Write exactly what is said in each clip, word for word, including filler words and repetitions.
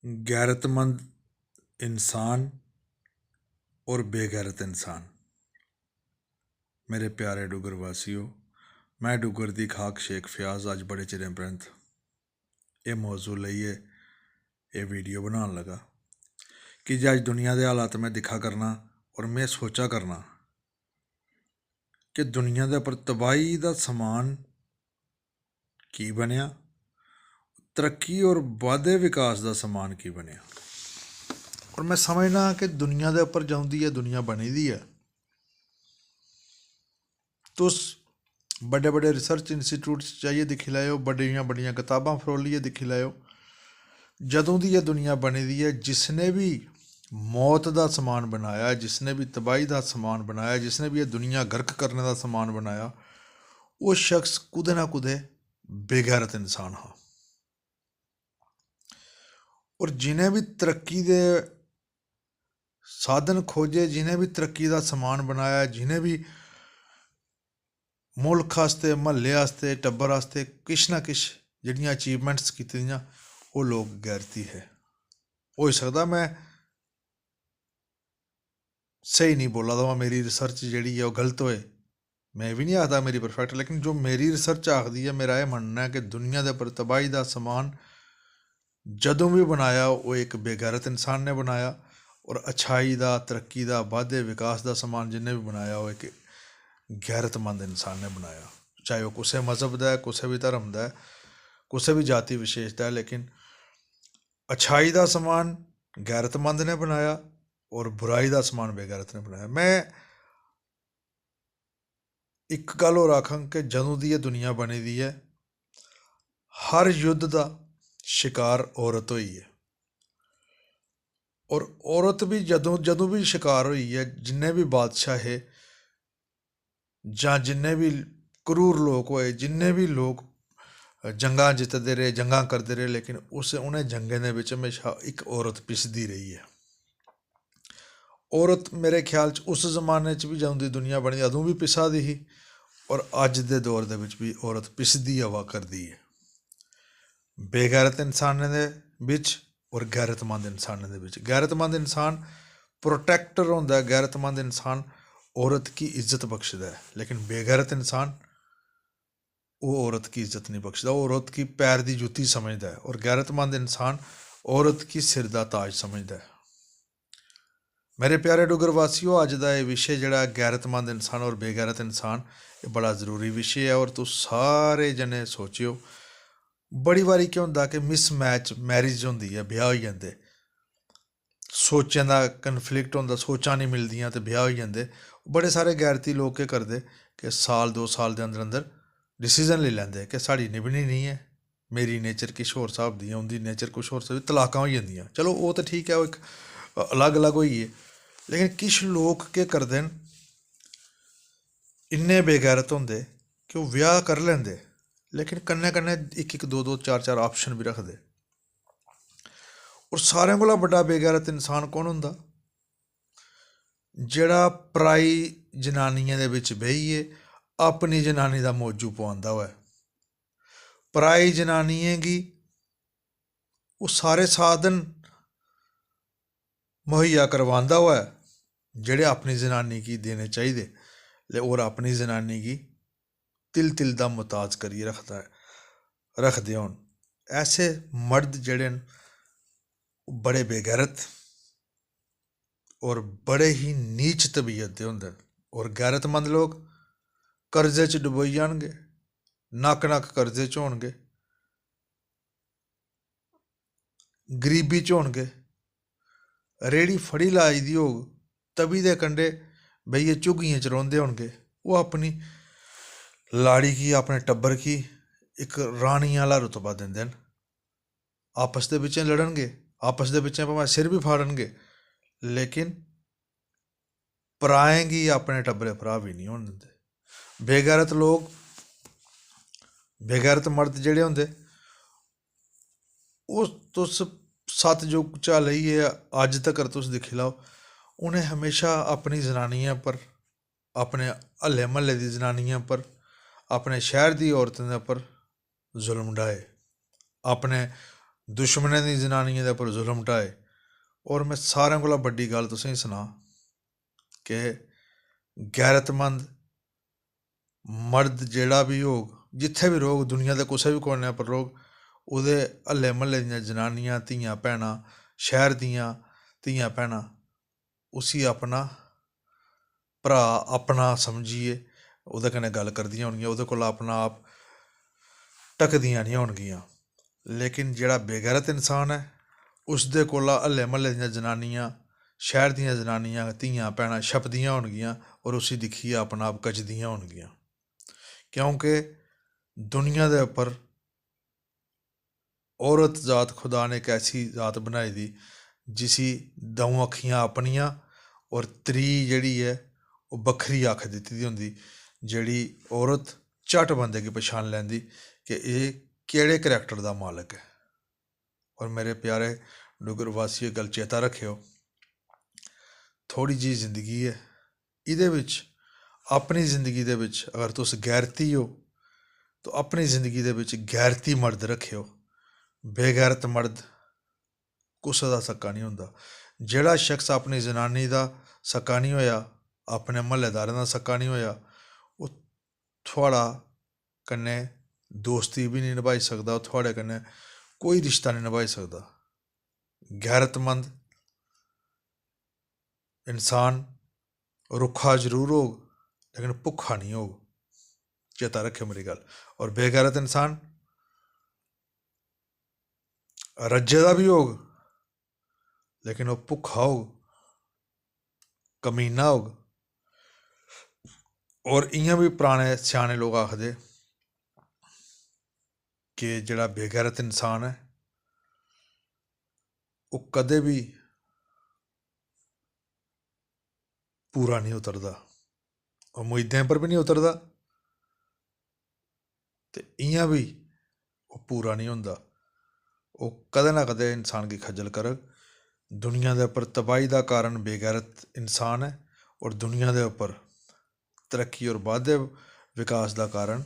गैरतमंद इंसान और बेगैरत इंसान। मेरे प्यारे डुग्गर वासियो, में डुग्गर दी खाक शेख फयाज अज्ज बड़े चिरें परैंत एह् मौजू लेइयै एह् वीडियो बनान लगा कि जे अज्ज दुनिया दे हालात में दिक्खा करना और में सोचा करना कि दुनिया दे उप्पर तबाही दा समान की बनेआ, तरक्की और बाद्धे विकास दा समान की बनेआ। और में समझना कि दुनिया दे उप्पर जदूं दी एह् दुनिया बनी दी ऐ, तुस बड्डे बड्डे research institute च जाइयै दिक्खी लैओ, बड्डियां बड्डियां कताबां फरोलियै दिक्खी लैओ, जदूं दी एह् दुनिया बनी दी ऐ, जिसने बी मौत दा समान बनाया, जिसने बी तबाही दा समान बनाया, जिसने बी एह् दुनिया गर्क करने दा समान बनाया, ओह् शख्स कुतै ना कुतै बेगैरत इंसान हा। और जि'नें बी तरक्की दे साधन खोजे, जि'नें बी तरक्की दा समान बनाया, जि'नें बी मुल्क आस्तै, म्हल्ले आस्तै, टब्बर आस्तै किश ना किश जेह्ड़ियां achievements कीती दियां, ओह् लोक गैरती हे। होई सकदा में स्हेई निं बोला दा होआं, मेरी research जेह्ड़ी ऐ ओह् गलत होए, में एह् बी निं आखदा मेरी perfect, लेकिन जो मेरी research आखदी ऐ, मेरा एह् मन्नना ऐ कि दुनिया दे उप्पर तबाही दा समान जदूं बी बनाया, ओह् इक बेगैरत इंसान ने बनाया, और अच्छाई दा, तरक्की दा, बाद्धे विकास दा समान जिन्ने बी बनाया, ओह् इक गैरतमंद इंसान ने बनाया। चाहे ओह् कुसै मजहब दा ऐ, कुसै बी धर्म दा ऐ, कुसै बी जाति विशेष दा ऐ, लेकिन अच्छाई दा समान गैरतमंद ने बनाया और बुराई दा समान बेगैरत ने बनाया। में इक गल्ल होर आखङ कि जदूं दी एह् दुनिया बनी दी ऐ, हर युद्ध दा शकार औरत होई ऐ। और औरत बी जदूं, जदूं बी शकार होई ऐ, जिन्ने बी बादशाह हे जां जिन्ने बी क्रूर लोक होए, जिन्ने बी लोक जंगां जित्तदे रेह्, जंगां करदे रेह्, लेकिन उस, उ'नें जंगें दे बिच म्हेशा इक औरत पिसदी रेही ऐ। औरत मेरे ख्याल च उस जमाने च बी जदूं दी दुनिया बनी दी, अदूं बी पिसा दी ही, और अज्ज दे दौर दे बिच बी औरत पिसदी आवा करदी ऐ। बेगैरत इंसानें दे बिच और गैरतमंद इंसानें दे बिच। गैरतमंद इंसान protector होंदा ऐ, गैरतमंद इंसान औरत गी इज्जत बख्शदा ऐ, लेकिन बेगैरत इंसान ओह् औरत गी इज्जत निं बख्शदा, ओह् औरत गी पैर दी जुत्ती समझदा ऐ, और गैरतमंद इंसान औरत गी सिर दा ताज समझदा ऐ। मेरे प्यारे डुग्गर वासियो, अज्ज दा एह् विशे जेह्ड़ा ऐ गैरतमंद इंसान और बेगैरत इंसान, एह् बड़ा जरूरी विशे ऐ। और तुस सारे जने सोचेओ, बड़ी बारी केह् होंदा कि mismatch marriage होंदी ऐ, ब्याह् होई जंदे, सोचें दा conflict होंदा, सोचां निं मिलदियां ते ब्याह् होई जंदे। बड़े सारे गैरती लोक केह् करदे कि साल दो साल दे अंदर अंदर decision लेई लैंदे कि साढ़ी निभनी निं ऐ, मेरी nature किश होर स्हाब दी ऐ, उं'दी nature कुछ होर स्हाब दी, तलाकां होई जंदियां। चलो, ओह् ते ठीक ऐ, ओह् इक अलग-अलग होई गे। लेकिन किश लोक केह् करदे न, इन्ने बेगैरत होंदे कि ओह् ब्याह् करी लैंदे, लेकिन कन्नै-कन्नै इक-इक, दो-दो, चार-चार option बी रखदे। और सारें कोला बड्डा बेगैरत इंसान कौन होंदा? जेह्ड़ा पराई जनानियें दे बिच बेहियै अपनी जनानी दा मौजू पुआंदा होऐ। पराई जनानियें गी ओह् सारे साधन मुहैया करवांदा होऐ जेह्ड़े अपनी जनानी गी देने चाहिदे, ले-, और अपनी जनानी गी तिल तिल दा मुताज करियै रखदा ऐ, रखदे होन। ऐसे मर्द जेह्ड़े न, ओह् बड़े बेगैरत और बड़े ही नीच तबीयत दे होंदे न। और गैरतमंद लोक कर्जे च डुबोई जान गे, नक्क नक्क कर्जे च होन गे, गरीबी च होन गे, रेह्ड़ी फड़ी लाई दी होग, तवी दे कंढे बेहियै झुग्गियें च रौंह्दे होन गे, ओह् अपनी लाड़ी गी, अपने टब्बर गी इक रानी आह्ला रुतबा दिंदे न। आपस दे बिच्चें लड़न गे, आपस दे बिच्चें भामें सिर बी फाड़न गे, लेकिन पराएं गी अपने टब्बरै पर हावी निं होन दिंदे। बेगैरत लोक, बेगैरत मर्द जेह्ड़े होंदे, ओह् तुस सतयुग चा लेइयै अज्ज तकर तुस दिक्खी लैओ, उ'नें म्हेशा अपनी जनानियें पर, अपने हल्ले म्हल्ले दी जनानियें पर, अपने शैह्र दी औरतें दे उप्पर जुल्म ढाए, अपने दुश्मनें दी जनानियें दे उप्पर जुल्म ढाए। और में सारें कोला बड्डी गल्ल तुसेंगी सनां कि गैरतमंद मर्द जेह्ड़ा बी होग, जित्थै बी रौह्ग, दुनिया दे कुसै बी कोने पर रौह्ग, ओह्दे हल्ले म्हल्ले दियां जनानियां, धियां भैनां, शैह्र दियां धियां भैनां उसी अपना भ्राऽ, अपना समझियै ओह्दे कन्नै गल्ल करदियां होनगियां, ओह्दे कोला अपना आप ढकदियां निं होनगियां। लेकिन जेह्ड़ा बेगैरत इंसान ऐ, उसदे कोला हल्ले म्हल्ले दियां जनानियां, शैह्र दियां जनानियां, धियां भैनां छपदियां होनगियां और उसी दिक्खियै अपना आप कजदियां होनगियां, क्योंकि दुनिया दे उप्पर औरत जात खुदा ने इक ऐसी जात बनाई दी जिसी द'ऊं अक्खियां अपनियां और त्री जेह्ड़ी ऐ ओह् बक्खरी अक्ख दित्ती दी होंदी, जेह्ड़ी औरत झट बंदे गी पछानी लैंदी कि एह् केह्ड़े करैक्टर दा मालक ऐ। और मेरे प्यारे डुग्गर वासियो, गल्ल चेता रक्खेओ, थोह्ड़ी जेही जिंदगी ऐ, एह्दे बिच, अपनी जिंदगी दे बिच अगर तुस गैरती ओ, तो अपनी जिंदगी दे बिच गैरती मर्द रक्खेओ। बेगैरत मर्द कुसै दा सक्का निं होंदा। जेह्ड़ा शख्स अपनी जनानी दा सक्का निं होएआ, अपने म्हल्लेदारें दा सक्का निं होएआ, ओह् थुआढ़ा कन्नै दोस्ती बी निं नभाई सकदा, ओह् थुआढ़े कन्नै कोई रिश्ता निं नभाई सकदा। गैरतमंद इंसान रुक्खा जरूर होग, लेकिन भुक्खा निं होग। चेता रक्खेओ मेरी गल्ल। और बेगैरत इंसान रज्जे दा बी होग, लेकिन ओह् भुक्खा होग, कमीना होग। और इ'यां बी पराने स्याने लोक आखदे कि जेह्ड़ा बेगैरत इंसान ऐ, ओह् कदें बी पूरा निं उतरदा, उम्मीदें पर बी निं उतरदा ते इ'यां बी ओह् पूरा निं होंदा। ओह् कदें ना कदें इंसान गी खज्जल करग। दुनिया दे उप्पर तबाही दा कारण बेगैरत इंसान ऐ और दुनिया दे उप्पर तरक्की और बाद्धे विकास दा कारण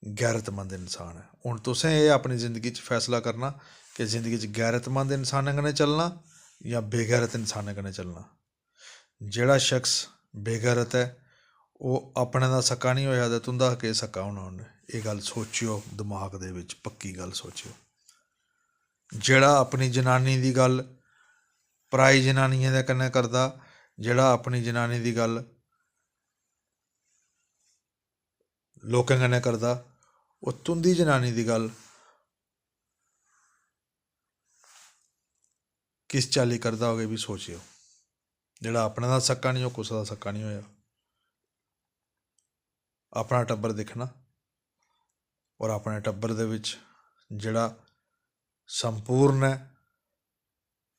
गैरतमंद इंसान ऐ। हून तुसें एह् अपनी जिंदगी च फैसला करना कि जिंदगी च गैरतमंद इंसानें कन्नै चलना जां बेगैरत इंसानें कन्नै चलना। जेह्ड़ा शख्स बेगैरत ऐ, ओह् अपने दा सक्का निं होएआ ते तुं'दा केह् सक्का होना उन्नै। एह् गल्ल सोचेओ, दमाग दे बिच पक्की गल्ल सोचेओ। जेह्ड़ा अपनी जनानी दी गल्ल पराई जनानियें दे कन्नै करदा, जेह्ड़ा अपनी जनानी दी गल्ल लोकें कन्नै करदा, ओह् तुं'दी जनानी दी गल्ल किस चाल्ली करदा होग, एह् बी सोचेओ। जेह्ड़ा अपने दा सक्का निं, ओह् कुसै दा सक्का निं होएआ। अपना टब्बर दिक्खना और अपने टब्बर दे बिच जेह्ड़ा संपूर्ण ऐ,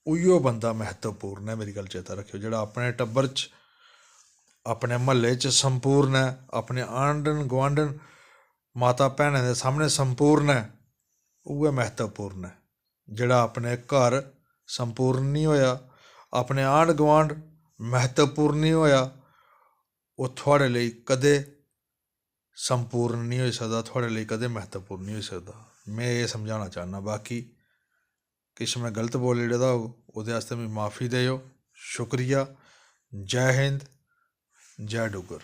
उ'ऐ बंदा म्हत्तवपूर्ण ऐ। मेरी गल्ल चेता रक्खेओ, जेह्ड़ा अपने टब्बर च, अपने म्हल्ले च संपूर्ण ऐ, अपने आंढन गुआंढन, माता भैनें दे सामनै संपूर्ण ऐ, उ'ऐ म्हत्तवपूर्ण ऐ। जेह्ड़ा अपने घर संपूर्ण निं होएआ, अपने आंढ गुआंढ म्हत्तवपूर्ण निं होएआ, ओह् थुआढ़े लेई कदें संपूर्ण निं होई सकदा, थुआढ़े लेई कदें म्हत्तवपूर्ण निं होई सकदा। में एह् समझाना चाह्न्नां, बाकी किश में गलत बोली ओड़े दा होग, ओह्दे आस्तै मिगी माफी देओ। शुक्रिया। जै हिंद, जै डुग्गर।